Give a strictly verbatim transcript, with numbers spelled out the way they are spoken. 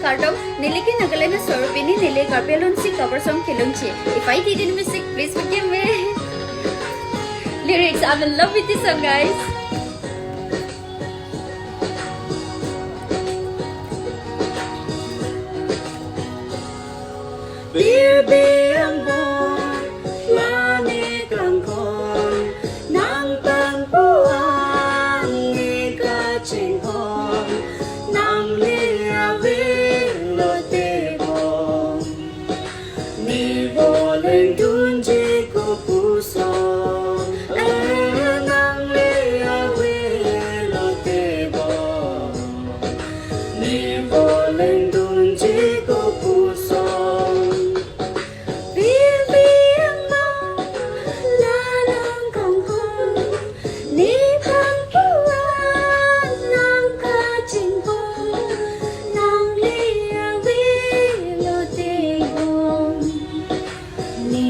Kardom, neli ke Nagaland asor, pini neli Karbi alun si cover song kelongji. If I didn't miss it, please forgive me. Lyrics, I'm in love with this song, guys. Birbir angbong, la ne kangkon, nang pangpuang ne kachinghon, nangli avelo tebong. Ne voleng dunji kopuson, eh, nangli avelo tebong. Ne voleng dunji kopuson. Birbir angbong, la nang kangkon, ne pangpuang nang kachinghon, nangli avelo tebong. Ne